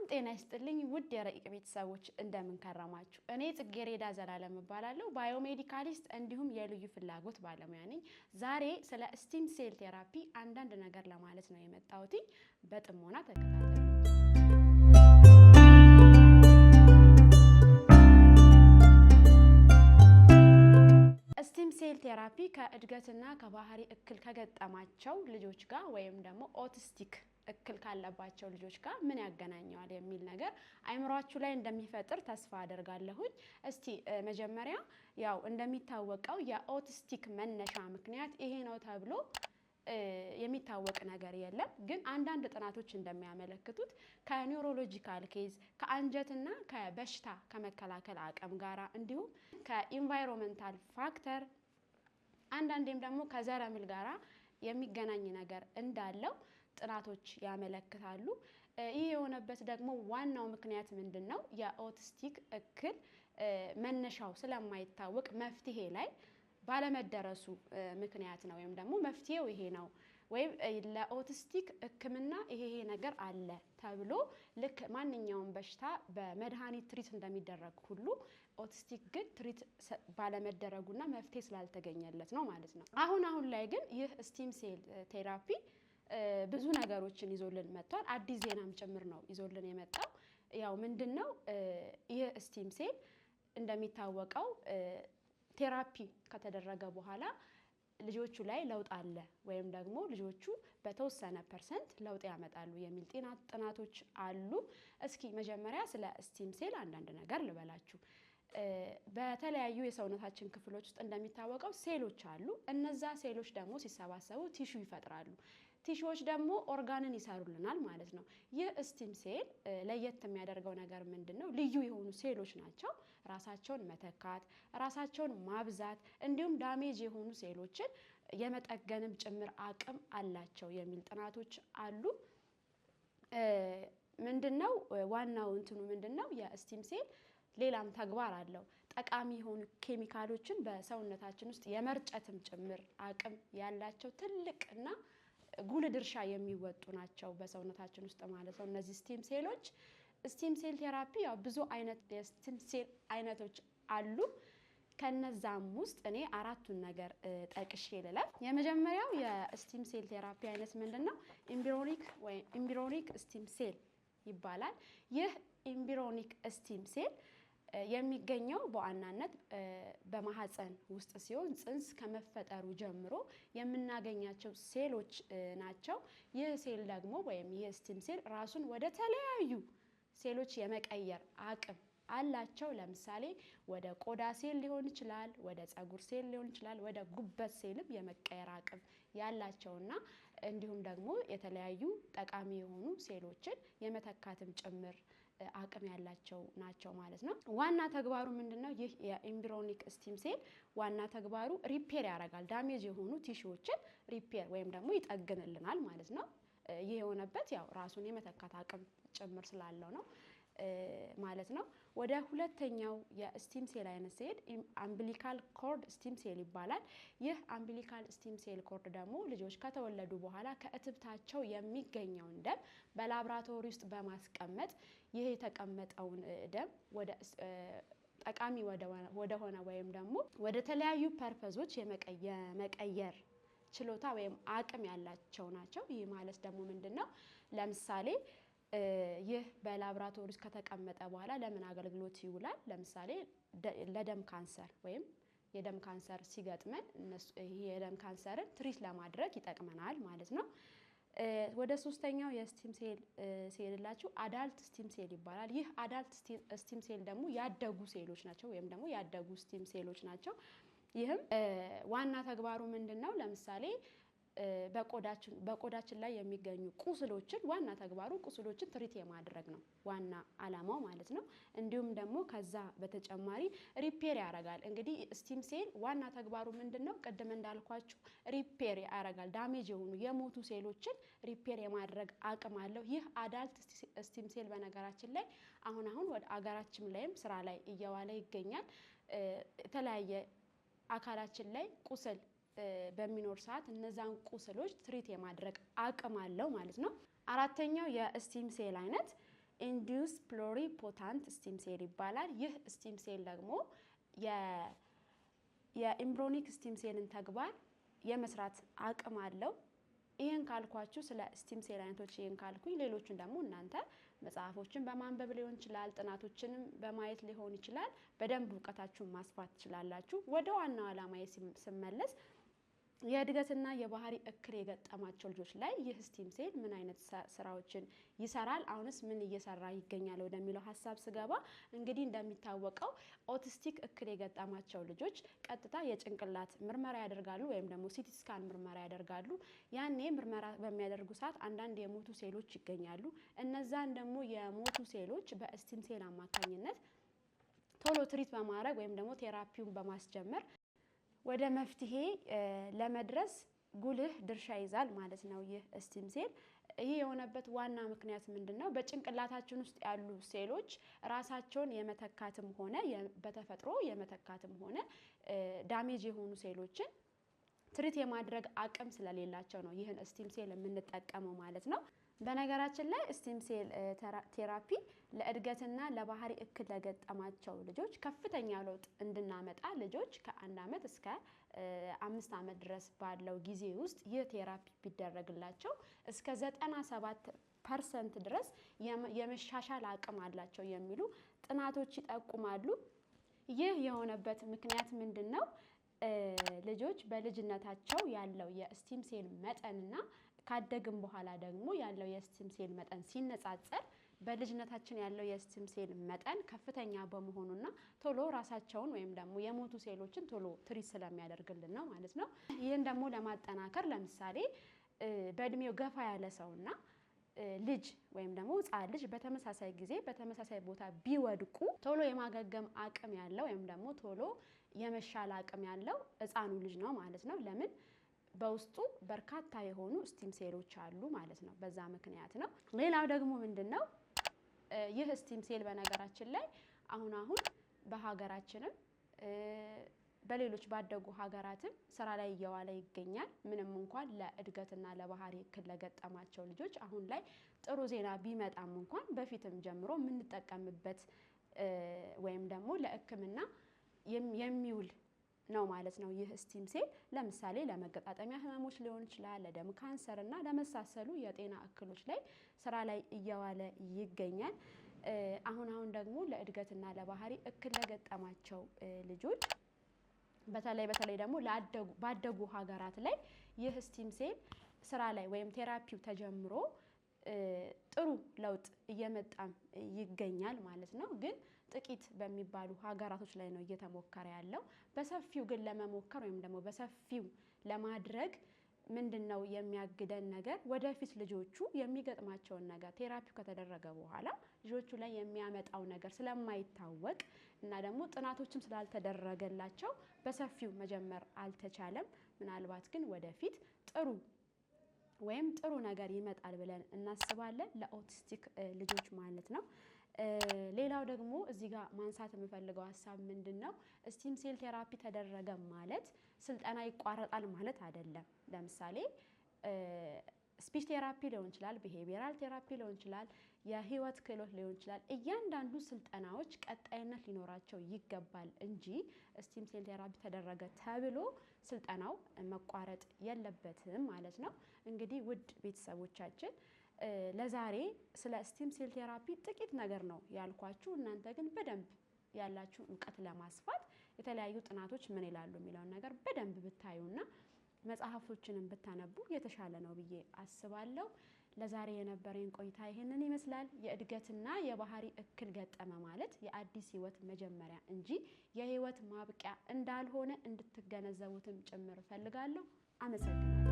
ጤና ይስጥልኝ ውድ የረቂቅ ቤተሰቦች፣ እንደምን ከረማችሁ? እኔ ጽጌሬዳ ዘላለም እባላለሁ። Biomedicalist እንዲሁም የልዩ ፍላጎት ባለሙያ ነኝ። ዛሬ ስለ stem cell therapy አንዳንድ ነገር ለማለት ነው የመጣሁት። በጥሞና ተከታተሉ። Stem cell therapy ከእድገትና ከባህሪ እክል ከገጠማቸው ልጆች ጋር ወይም ደግሞ autistic እክል ካለባቸው ልጆች ጋር ምን ያገናኘዋል የሚል ነገር አይምሯችሁ ላይ እንደሚፈጥር ተስፋ አደርጋለሁኝ። እስቲ መጀመሪያ ያው እንደሚታወቀው የ autistic መነሻ ምክንያት ይሄ ነው ተብሎ የሚታወቅ ነገር የለም። ግን አንዳንድ ጥናቶች እንደሚያመለክቱት ከ neurological case፣ ከአንጀትና ከበሽታ ከመከላከል አቅም ጋራ፣ እንዲሁም ከ environmental factor፣ አንዳንዴም ደግሞ ከዘረመል ጋራ የሚገናኝ ነገር እንዳለው ጥናቶች ያመለክታሉ። ይህ የሆነበት ደግሞ ዋናው ምክንያት ምንድን ነው? የ autistic እክል መነሻው ስለማይታወቅ መፍትሄ ላይ ባለመደረሱ ምክንያት ነው። ወይም ደግሞ መፍትሄው ይሄ ነው ወይም ለ autistic ሕክምና ይሄ ይሄ ነገር አለ ተብሎ፣ ልክ ማንኛውም በሽታ በመድኃኒት treat እንደሚደረግ ሁሉ autistic ግን treat ባለመደረጉና መፍትሄ ስላልተገኘለት ነው ማለት ነው። አሁን አሁን ላይ ግን ይህ stem cell therapy ብዙ ነገሮችን ይዞልን መጥቷል። አዲስ ዜናም ጭምር ነው ይዞልን የመጣው። ያው ምንድን ነው፣ ይህ stem cell እንደሚታወቀው therapy ከተደረገ በኋላ ልጆቹ ላይ ለውጥ አለ ወይም ደግሞ ልጆቹ በተወሰነ percent ለውጥ ያመጣሉ የሚል ጥናቶች አሉ። እስኪ መጀመሪያ ስለ stem cell አንዳንድ ነገር ልበላችሁ። በተለያዩ የሰውነታችን ክፍሎች ውስጥ እንደሚታወቀው ሴሎች አሉ። እነዛ ሴሎች ደግሞ ሲሰባሰቡ tissue ይፈጥራሉ። Tissue ዎች ደግሞ ኦርጋንን ይሰሩልናል ማለት ነው። ይህ stem cell ለየት የሚያደርገው ነገር ምንድን ነው? ልዩ የሆኑ ሴሎች ናቸው። ራሳቸውን መተካት፣ ራሳቸውን ማብዛት እንዲሁም damage የሆኑ ሴሎችን የመጠገንም ጭምር አቅም አላቸው የሚል ጥናቶች አሉ። ምንድን ነው ዋናው እንትኑ ምንድን ነው? የ stem cell ሌላም ተግባር አለው። ጠቃሚ የሆኑ ኬሚካሎችን በሰውነታችን ውስጥ የመርጨትም ጭምር አቅም ያላቸው ትልቅና ጉልህ ድርሻ የሚወጡ ናቸው በሰውነታችን ውስጥ ማለት ነው። እነዚህ stem ሴሎች፣ stem cell therapy፣ ያው ብዙ አይነት የ stem cell አይነቶች አሉ። ከነዛም ውስጥ እኔ አራቱን ነገር ጠቅሼ ልለፍ። የመጀመሪያው የ stem cell therapy አይነት ምንድን ነው? Embryonic ወይ embryonic stem cell ይባላል። ይህ embryonic stem cell የሚገኘው በዋናነት በማህፀን ውስጥ ሲሆን ጽንስ ከመፈጠሩ ጀምሮ የምናገኛቸው ሴሎች ናቸው። ይህ ሴል ደግሞ ወይም ይህ stem cell ራሱን ወደ ተለያዩ ሴሎች የመቀየር አቅም አላቸው። ለምሳሌ ወደ ቆዳ ሴል ሊሆን ይችላል፣ ወደ ጸጉር ሴል ሊሆን ይችላል፣ ወደ ጉበት ሴልም የመቀየር አቅም ያላቸውና እንዲሁም ደግሞ የተለያዩ ጠቃሚ የሆኑ ሴሎችን የመተካትም ጭምር አቅም ያላቸው ናቸው ማለት ነው። ዋና ተግባሩ ምንድን ነው? ይህ የ embryonic stem cell ዋና ተግባሩ repair ያደርጋል። Damage የሆኑ tissue ዎችን repair ወይም ደግሞ ይጠግንልናል ማለት ነው። ይህ የሆነበት ያው ራሱን የመተካት አቅም ጭምር ስላለው ነው ማለት ነው። ወደ ሁለተኛው የ stem cell አይነት ሲሄድ umbilical cord stem cell ይባላል። ይህ umbilical stem cell cord ደግሞ ልጆች ከተወለዱ በኋላ ከእትብታቸው የሚገኘውን ደም በላብራቶሪ ውስጥ በማስቀመጥ ይህ የተቀመጠውን ደም ወደ ጠቃሚ ወደሆነ ወይም ደግሞ ወደ ተለያዩ purpose ኦች የመቀየር ችሎታ ወይም አቅም ያላቸው ናቸው። ይህ ማለት ደግሞ ምንድን ነው? ለምሳሌ ይህ በላብራቶሪ ውስጥ ከተቀመጠ በኋላ ለምን አገልግሎት ይውላል? ለምሳሌ ለደም ካንሰር ወይም የደም ካንሰር ሲገጥመን ይህ የደም ካንሰርን treat ለማድረግ ይጠቅመናል ማለት ነው። ወደ ሶስተኛው የ stem cell ሲሄድላችሁ adult stem cell ይባላል። ይህ adult stem cell ደግሞ ያደጉ ሴሎች ናቸው ወይም ደግሞ ያደጉ stem ሴሎች ናቸው። ይህም ዋና ተግባሩ ምንድን ነው? ለምሳሌ በቆዳችን ላይ የሚገኙ ቁስሎችን፣ ዋና ተግባሩ ቁስሎችን treat የማድረግ ነው ዋና አላማው ማለት ነው። እንዲሁም ደግሞ ከዛ በተጨማሪ repair ያደርጋል። እንግዲህ stem cell ዋና ተግባሩ ምንድን ነው? ቅድም እንዳልኳችሁ repair ያደርጋል። Damage የሆኑ የሞቱ ሴሎችን repair የማድረግ አቅም አለው። ይህ adult stem cell በነገራችን ላይ አሁን አሁን ወደ አገራችን ላይም ስራ ላይ እየዋለ ይገኛል። የተለያየ አካላችን ላይ ቁስል በሚኖር ሰዓት እነዛን ቁስሎች treat የማድረግ አቅም አለው ማለት ነው። አራተኛው የ stem cell አይነት Induced pluripotent stem cell ይባላል። ይህ stem cell ደግሞ የ embryonic stem cell ን ተግባር የመስራት አቅም አለው። ይህን ካልኳችሁ፣ ስለ stem cell አይነቶች ይህን ካልኩኝ፣ ሌሎቹን ደግሞ እናንተ መጽሐፎችን በማንበብ ሊሆን ይችላል፣ ጥናቶችንም በማየት ሊሆን ይችላል። በደንብ እውቀታችሁን ማስፋት ትችላላችሁ። ወደ ዋናው ዓላማዬ ስመለስ የእድገትና የባህሪ እክል የገጠማቸው ልጆች ላይ ይህ stem cell ምን አይነት ስራዎችን ይሰራል፣ አሁንስ ምን እየሰራ ይገኛል ወደሚለው ሀሳብ ስገባ፣ እንግዲህ እንደሚታወቀው autistic እክል የገጠማቸው ልጆች ቀጥታ የጭንቅላት ምርመራ ያደርጋሉ ወይም ደግሞ CT scan ምርመራ ያደርጋሉ። ያኔ ምርመራ በሚያደርጉ ሰዓት አንዳንድ የሞቱ ሴሎች ይገኛሉ። እነዛን ደግሞ የሞቱ ሴሎች በ stem cell አማካኝነት ቶሎ treat በማድረግ ወይም ደግሞ therapy ውን በማስጀመር ወደ መፍትሄ ለመድረስ ጉልህ ድርሻ ይዛል ማለት ነው ይህ stem cell። ይህ የሆነበት ዋና ምክንያት ምንድን ነው? በጭንቅላታችን ውስጥ ያሉ ሴሎች ራሳቸውን የመተካትም ሆነ በተፈጥሮ የመተካትም ሆነ damage የሆኑ ሴሎችን treat የማድረግ አቅም ስለሌላቸው ነው ይህን stem cell የምንጠቀመው ማለት ነው። በነገራችን ላይ stem cell therapy ለእድገትና ለባህሪ እክል ለገጠማቸው ልጆች ከፍተኛ ለውጥ እንድናመጣ፣ ልጆች ከ1 ዓመት እስከ 5 ዓመት ድረስ ባለው ጊዜ ውስጥ ይህ therapy ቢደረግላቸው እስከ 97% ድረስ የመሻሻል አቅም አላቸው የሚሉ ጥናቶች ይጠቁማሉ። ይህ የሆነበት ምክንያት ምንድን ነው? ልጆች በልጅነታቸው ያለው የ stem cell መጠንና ካደግን በኋላ ደግሞ ያለው የ stem cell መጠን ሲነጻጸር በልጅነታችን ያለው የ stem cell መጠን ከፍተኛ በመሆኑና ቶሎ ራሳቸውን ወይም ደግሞ የሞቱ ሴሎችን ቶሎ treat ስለሚያደርግልን ነው ማለት ነው። ይህን ደግሞ ለማጠናከር ለምሳሌ በእድሜው ገፋ ያለ ሰውና ልጅ ወይም ደግሞ ሕፃን ልጅ በተመሳሳይ ጊዜ በተመሳሳይ ቦታ ቢወድቁ ቶሎ የማገገም አቅም ያለው ወይም ደግሞ ቶሎ የመሻል አቅም ያለው ሕፃኑ ልጅ ነው ማለት ነው። ለምን? በውስጡ በርካታ የሆኑ stem ሴሎች አሉ ማለት ነው። በዛ ምክንያት ነው። ሌላው ደግሞ ምንድን ነው? ይህ stem cell በነገራችን ላይ አሁን አሁን በሀገራችንም በሌሎች ባደጉ ሀገራትም ስራ ላይ እየዋለ ይገኛል። ምንም እንኳን ለእድገትና ለባህሪ እክል ለገጠማቸው ልጆች አሁን ላይ ጥሩ ዜና ቢመጣም እንኳን በፊትም ጀምሮ የምንጠቀምበት ወይም ደግሞ ለሕክምና የሚውል ነው ማለት ነው። ይህ stem cell ለምሳሌ ለመገጣጠሚያ ህመሞች ሊሆን ይችላል፣ ለደም ካንሰር እና ለመሳሰሉ የጤና እክሎች ላይ ስራ ላይ እየዋለ ይገኛል። አሁን አሁን ደግሞ ለእድገትና ለባህሪ እክል ለገጠማቸው ልጆች በተለይ በተለይ ደግሞ ባደጉ ሀገራት ላይ ይህ stem cell ስራ ላይ ወይም therapy ው ተጀምሮ ጥሩ ለውጥ እየመጣም ይገኛል ማለት ነው። ግን ጥቂት በሚባሉ ሀገራቶች ላይ ነው እየተሞከረ ያለው። በሰፊው ግን ለመሞከር ወይም ደግሞ በሰፊው ለማድረግ ምንድን ነው የሚያግደን ነገር? ወደፊት ልጆቹ የሚገጥማቸውን ነገር፣ therapy ው ከተደረገ በኋላ ልጆቹ ላይ የሚያመጣው ነገር ስለማይታወቅ እና ደግሞ ጥናቶችም ስላልተደረገላቸው በሰፊው መጀመር አልተቻለም። ምናልባት ግን ወደፊት ጥሩ ወይም ጥሩ ነገር ይመጣል ብለን እናስባለን፣ ለ autistic ልጆች ማለት ነው። ሌላው ደግሞ እዚህ ጋር ማንሳት የምፈልገው ሀሳብ ምንድን ነው? Stem cell therapy ተደረገ ማለት ስልጠና ይቋረጣል ማለት አይደለም። ለምሳሌ speech therapy ሊሆን ይችላል፣ behavioral therapy ሊሆን ይችላል፣ የህይወት ክህሎት ሊሆን ይችላል። እያንዳንዱ ስልጠናዎች ቀጣይነት ሊኖራቸው ይገባል እንጂ stem cell therapy ተደረገ ተብሎ ስልጠናው መቋረጥ የለበትም ማለት ነው። እንግዲህ ውድ ቤተሰቦቻችን፣ ለዛሬ ስለ stem cell therapy ጥቂት ነገር ነው ያልኳችሁ። እናንተ ግን በደንብ ያላችሁ እውቀት ለማስፋት የተለያዩ ጥናቶች ምን ይላሉ የሚለውን ነገር በደንብ ብታዩና መጽሐፎችንም ብታነቡ የተሻለ ነው ብዬ አስባለሁ። ለዛሬ የነበረኝ ቆይታ ይሄንን ይመስላል። የእድገትና የባህሪ እክል ገጠመ ማለት የአዲስ ህይወት መጀመሪያ እንጂ የህይወት ማብቂያ እንዳልሆነ እንድትገነዘቡትም ጭምር እፈልጋለሁ። አመሰግናለሁ።